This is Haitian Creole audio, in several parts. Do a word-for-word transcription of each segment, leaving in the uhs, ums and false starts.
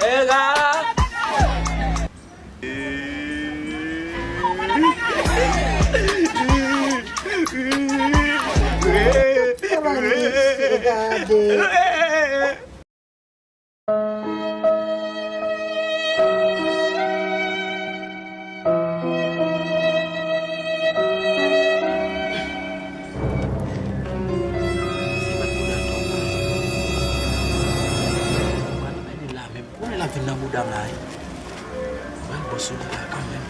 Era! Mwen la vin nan bouda m la wi. Mwen bò sou li la kanmenm.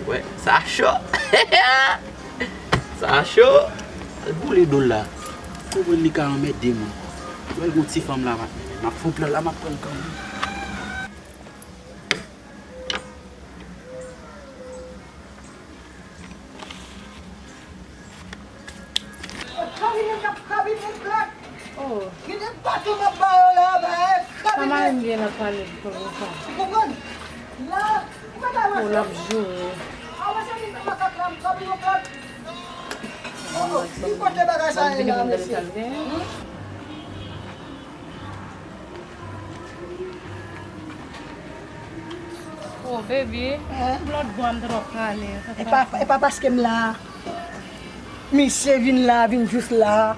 Wè, sa cho. Sa cho. Al boule do l la. Konprann li ka anmède moun. Wè gon ti fanm la m ap mennen. M ap fè yon plan la, m ap pran l kanmenm. Kabine k ap kabine klak. Oh. Gen de baton m ap ba yo la, ba e kabine. Sa mari m gen nan pale pou konsa. Ou konprann? La, ou pa ta wè. Ou l ap joure. A wè se li nan makak la, m kabine klak. Oh, oh, ki kote bagay sa ye la, mesye? Hmm? Oh, baby. Hein? Lòt bwa m t ap pale. E pa, e pa paske m la. Misye vin la, vin jis la.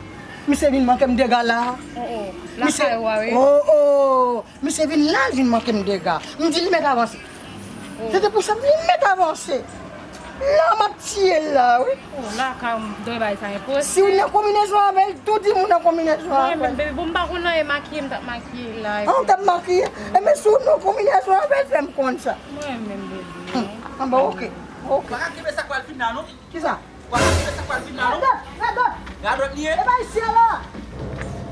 Misye vin manke m dega la. Oh, oh. Misye, lakay ou a, wi. Oh, oh. Misye vin la, l vin manke m dega. M di li mèt avanse. Oh. Se te pou sa m di li mèt avanse. La, m ap tiye l la, wi. Oh, la, ka m dwe bay sa enposib. Si w nan konbinezon avè l, tou di m w nan konbinezon avè l. Mwen menm, baby, bon, m pa konn anyen makiye, m t ap makiye la. Ah, w t ap makiye? Enben, si w nan konbinezon avè l, fè m konn sa. Mwen menm, baby. Hmm. An bon, oke. Oke. Pa ka kenbe sa k pral fin la, non. Kisa? Wa rive sa k pral vin la, non? Radòt, radòt. Radòt li ye? E pa isi a la.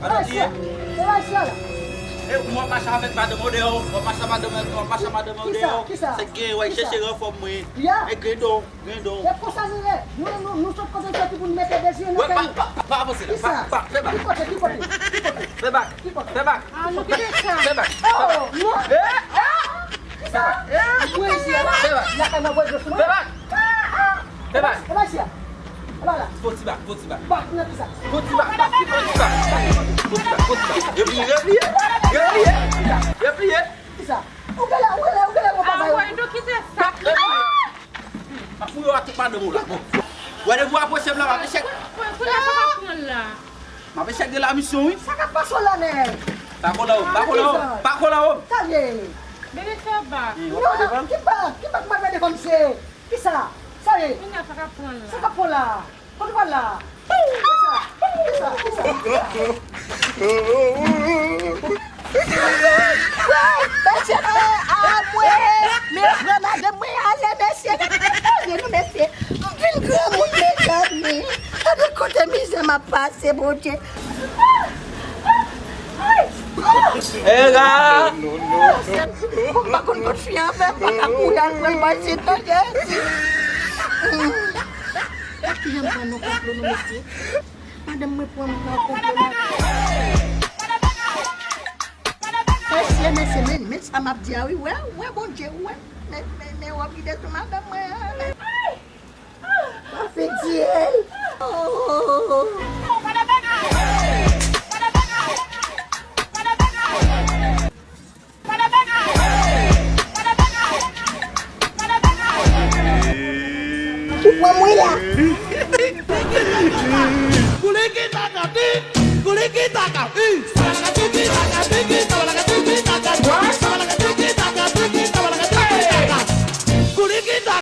Radòt li ye? E pa isi a la. E w ap mache avèk madanm ou deyò, w ap mache avèk madanm, w ap mache avèk madanm ou deyò. Kisa? Kisa? Se gen, w al chèche ranfò mwen. Ya. E grendon, grendon. E konsa nou ye. Nou, nou, nou sot kote n soti pou n mete dezi nan kè nou. Pa, pa, pa avanse la. Pa, pa, fè bak. Ki kote, ki kote, ki kote? Fè bak. Ki kote? Fè bak. Ah, nou kite sa. Fè bak. Oh, non. Eh, eh. Kisa? Mwen isi a la. Fè bak. Lakay mwen voye dlo sou mwen. Fè bak. Fè bak. E pa isi a. E pa la. Fò ti bak, fò ti bak. Bak nan kisa? Fò ti bak, bak, fò ti bak. Fò ti bak, fò ti bak. Repliye, repliye. Repliye. Repliye. Kisa? Ou genlè, ou genlè, ou genlè gon bagay. Ah, wè, nou kite sa. Repliye. M ap fouye w ak tout madanm ou la. Bon. Wè, lè w apwoche m la, m ap echèk. Kounye a sa k ap pran la. M ap echèk de la misyon, wi. Sa k ap pase w la, nèg? Pa kole w, pa kole w, pa kole w. Sa vle. Bebe, fè bak. Non, ki bak? Ki bak m ap gade kòm se? Kisa? Sa ye? Kounye a sa k ap pran la. Sa k ap pran la? Kote w pral la? Kisa? Kisa? Kisa? Mesye, a mwen, men frè madanm mwen ale, mesye. Gade nou, mesye. M vin granmoun, mezanmi. Gade kote mizè m ap pase, Bondye. Era! Bon, m pa konn kot fi an fè, m pa ka kouri al pran l bay sit non, Jezi. Kijan m pran nan konplo nou, mesye? Madanm mwen pran m nan konplo nou. Mesye, mesye, men, men sa m ap di a wi, wè, wè Bondye, wè. Men, men, men wòb ki te sou madanm mwen an. Mwen fè di el. Oh.